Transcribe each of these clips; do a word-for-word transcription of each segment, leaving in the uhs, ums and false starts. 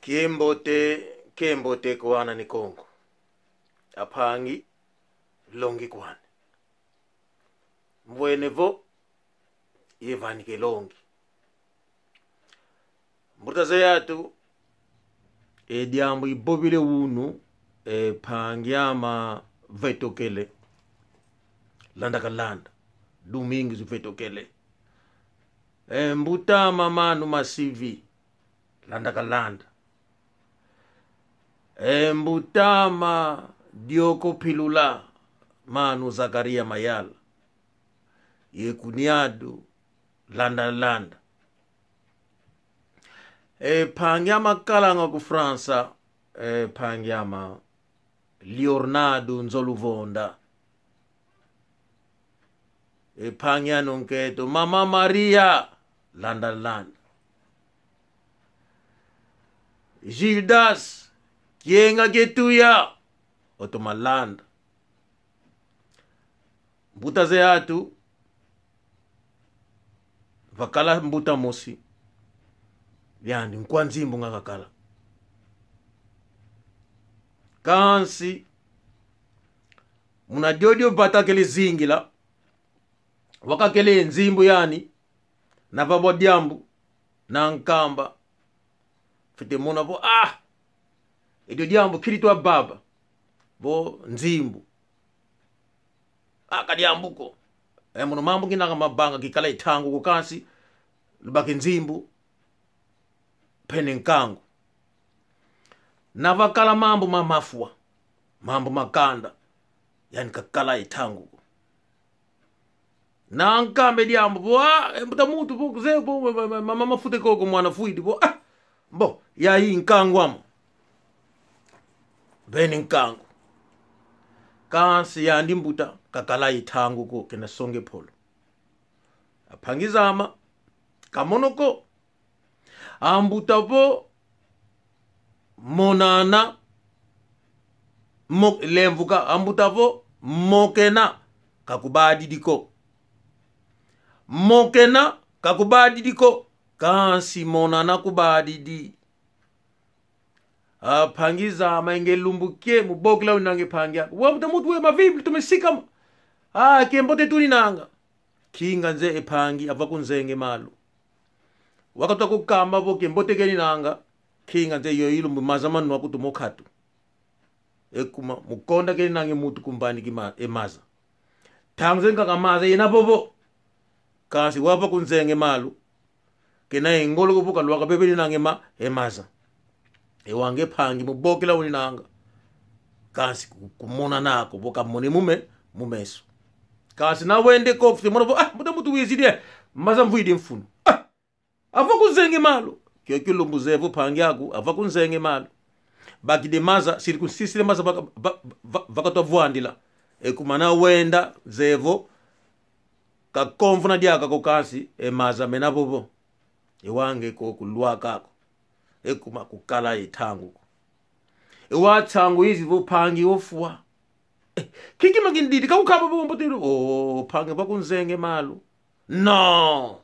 Kiambote, kiambote kwa ana ni Kongo. Ampangi, longi kwani. Mbwene vo, yavani ke longi. Mbuta za yatu, e diambu ivovele unu, e mpangi ama Vetokele. Landa kalanda. Domingos Vetokele. E mbuta ama Manu Masivi. Landa kalanda. E mbuta ama Dioko Pilula, Manu Zakaria Mayala. Ye cunhado, landa landa. E mpangi ama kalanga ku França, e mpangi ama Leonardo Nzoluvonda. E mpangi ano nkento, Mama Maria, landa landa. Gildas, kienga kietuya, otoma landa. Mbuta za yatu, vakala mbuta mosi. Yandi nkwa nzimbu nga kakala. Kansi, muna diodio vata kele zingila, wau kakele nzimbu yani, na vava diambu, na nkamba. Fwete mona vo, ah, edio diambu kidi twa vava. Vo nzimbu. Ah, ka diambu ko. E mono mambu nginanga ma vanga kikala ye ntangu ko kansi, lubaki nzimbu, mpene nkangu. Na vakala mambu ma mafwa, mambu ma kanda, yani kakala ye ntangu ko. Na nkamba e diambu vo, ah, e mbuta muntu vo, kuzeye vo, ma, ma, ma, ma, ma fute koko mwana fwidi vo, ah, bon, yayi nkangu amo. Veni nkangu. Kansi yandi mbuta, kakala ye ntangu ko, kenda songa e mpolo. Ampangi zame, ka mono ko. Ambuta vo monana, mo-, lemvuka, ambuta vo mokena, ka kubadidi ko. Mokena, ka kubadidi ko, kansi monana kubadidi. Ampangi zame, nge lumbu kie, mu bokela winanga e mpangi aku. Wau mbuta muntu we, ma vive, tume sikama. Ah, kiambote tuninanga. Kinga nze e mpangi, ava kunzenge malu. Wakatuka kukamba vo kiambote keninanga, kinga nze yoyo lumbu maza manwa kutu mo nkatu. E kuma, mu konda keninanga e muntu kumbani ki ma-, e maza. Ntangu zankaka maza yena vovo. Kansi wau ava kunzenge malu, kena ye ngolo ko vo kalwaka veve ninanga e ma-, e maza. E wau nge mpangi, mu bokela uninanga. Kansi ku-, kumonana ko, vo kamone mu me-, mu meso. Kansi na wenda koko, fwete mona vo, ah, mbuta muntu wizidi, eh, maza mvwidi mfunu. Ah, ava kunzenge malu. Kiokio lumbu zeye vo mpangi aku ava kunzenge malu. Bakidi e maza, sidi kunsisila e maza vaka-, va-, va-, vakatwa vwandila. E kuma na wenda, zeye vo kakomvana diaka ko kansi, e maza mena vovo. E wau nge ko kulwaka ko. E kuma kukala ye ntangu ko. E wau ntangu izi vo mpangi wafwa. Eh, nki kima kindidi, ka kukamba vo mbotelo. Oh, mpangi ava kunzenge malu. No.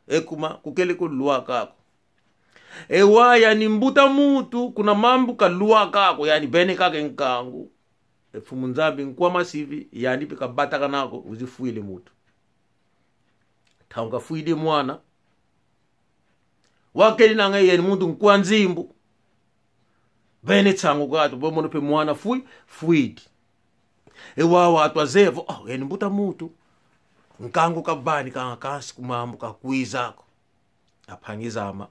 E kuma kukele kulwaka ko. E wau yani mbuta muntu, kuna mambu kalwaka ko, yani vene kaka e nkangu. E Mfumu Nzambi nkwa masivi, yani mpe kabatakana ko, wizi fwila e muntu. Ntangu kafwidi e mwana, wau keninanga yani muntu nkwa nzimbu. Vene nsangu kwa atu, vo mono mpe mwana fwi-, fwidi. E wau atwa zeye vo, oh, yani mbuta muntu. Nkangu kavani ka-, kansi ku mambu kakwiza ko. Ampangi zame.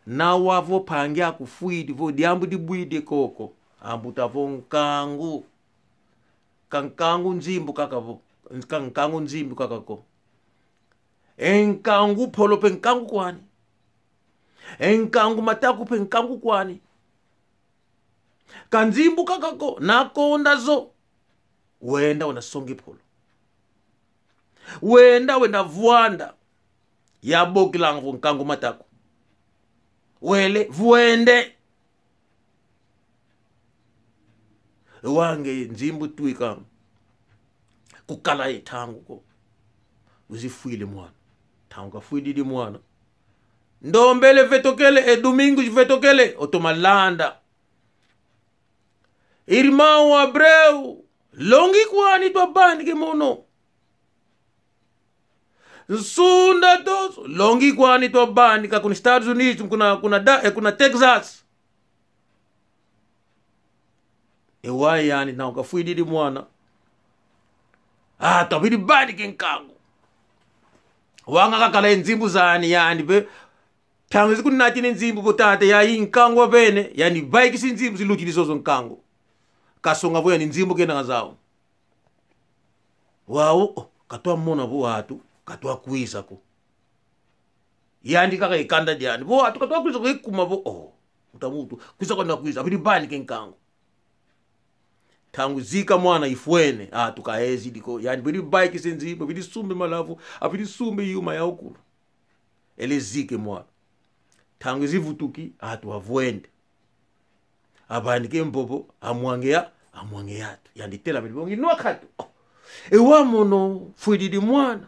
Na wau vo mpangi aku fwidi, vo diambu dibwidi koko. Ambuta vo nkangu. Ka nkangu nzimbu kaka vo. Ka nkangu nzimbu kaka ko. E nkangu mpolo mpe nkangu kwani. E nkangu mataku mpe nkangu kwani. Ka nzimbu kaka ko, na konda zo. Wenda, wenda songa e mpolo. Wenda, wenda vwanda. Yau bokelanga vo nkangu mataku. Wele, vwende. E wau nge nzimbu twika. Kukala ye ntangu ko. Wizi fwila e mwana. Ntangu kafwididi e mwana. Ndombele Vetokele, e Domingos Vetokele, otoma landa. Irmão Abreu, longi kwani twa vanik'e mono. Nsunda Toso, longi kwani twa vanika kuna Estados Unidos, kuna, kuna da, eh, kuna Texas. E wau yani, ntangu kafwididi mwana, ah, twavidi vanik'e nkangu. Wau nga kakala ye nzimbu zani yani mpe. Ntangu zikunatini nzimbu vo tata, yayi nkangu avene, yani vaikisi nzimbu zilutidi zozo nkangu. Kasonga vo yani nzimbu kena nga zau. Wau, oh, katwa mona vo atu katwa kwiza ko. Yandi kaka ye kanda diani. Vo atu katwa kwiza ko, ye kuma vo, oh, mbuta muntu, kwiza kwani wakwiza, avidi vanik'e nkangu. Ntangu zika mwana ifwene, atu kaezidi ko. Yandi vidi vaikisi nzimbu, avidi sumba e malavu, avidi sumba e yuma ya ukulu. Ele zika e mwana. Ntangu zivutuki, atu avwende. Avanik'e mvovo, amwang'e ya, amwang'e yatu. Yandi telamene vo: Ngina nkatu. Oh. E wau mono fwididi mwana.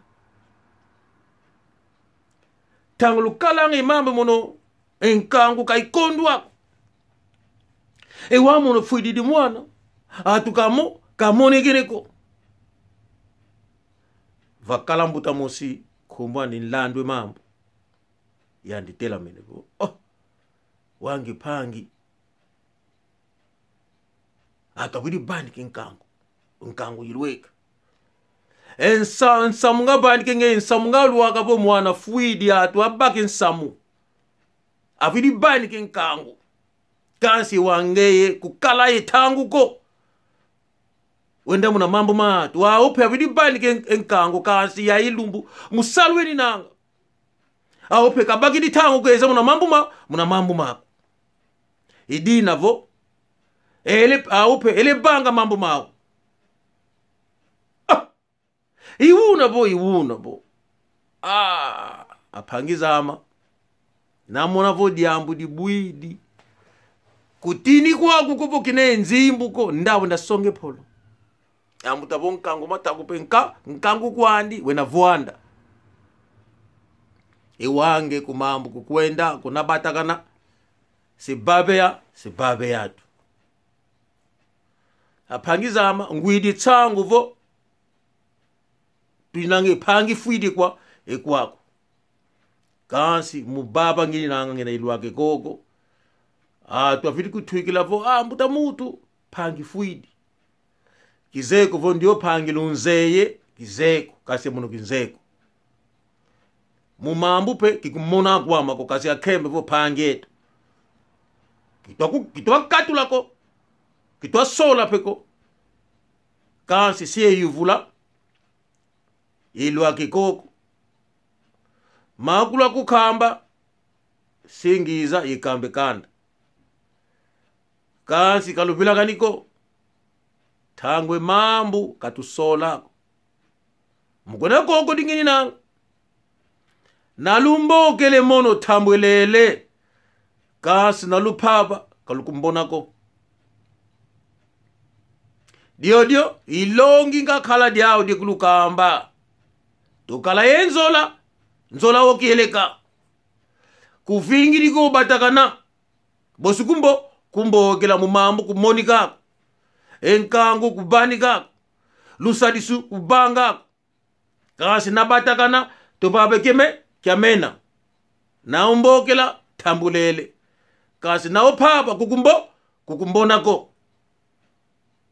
Ntangu lukalanga e mambu mono, e nkangu ka ikondwa ko. E wau mono fwididi mwana. Atu kamo-, kamonekene ko. Vakala mbuta mosi, nkumbu andi Nlandu e Mambu. Yandi telamene vo: Oh, wau nge mpangi, atu avidi vanik'e nkangu. Nkangu ilweke. E nsa-, nsamu nga vanik'e nge, nsamu nga lwaka vo mwana fwidi, atu abak'e nsamu. Avidi vanik'e nkangu. Kansi wau ngeye kukala ye ntangu ko. Wenda muna mambu ma atu. Wau mpe avidi vanik'e nkangu, kansi yayi lumbu mu salu weninanga. Wau mpe kabakidi ntangu kwiza muna mambu ma-, muna mambu maku. I dina vo ele, wau mpe ele vanga mambu mau. Ah! I wuna vo, i wuna vo. Ah, ampangi zame. Namona vo diambu dibwidi. Kutini kwaku ko vo kina ye nzimbu ko, nda wenda songa e mpolo. Ambuta vo nkangu mataku mpe nka-, nkangu kwandi, wenda vwanda. I wau nge ku Mambu kukwenda, kuna batakana. Se vava ya, se vava yatu. Ampangi zame, ngwidi nsangu vo twinanga e mpangi fwidi kwa, e kwaku. Kansi mu vava ngininanga, ngina ilwaka e koko. Ah, twavidi kutwikila vo, ah, mbuta muntu, mpangi fwidi. Kizeye ko vo ndio mpangi lunzeye, kizeye ko, kansi mono kinzeye ko. Mu mambu mpe kikumona kwame ko, kansi akembe vo mpangi eto. Kitwa ku-, kitwa katula ko. Kitwa sola mpe ko. Kansi si eyuvula, ilwaka e koko. Makulu akukamba, si ngiza ikamba e kanda. Kansi kaluvilakani ko. Ntangu e mambu katusola ko. Mu kuna koko di ngininanga. Nalumbokele mono ntambwelele. Kansi nalumpava, kalukumbona ko. Diodio i longi ngakala diau dikulukamba. Tukala ye nzola, nzola wo kieleka. Kuvingidi ko batakana. Bosi kumbo-, kumbokela mu mambu kumonika ko. E nkangu kuvanika ko. Lusadisu kuvanga ko. Kansi na batakana, tuvava e kima kia mena. Na umbokela, ntambwelele. Kansi na umpava, kukumbo-, kukumbona ko.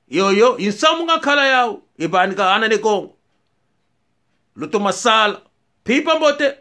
Yoyo i nsamu ngakala yau, ivanika ana Ne Kongo. Lutoma sala. Mpimpa mbote,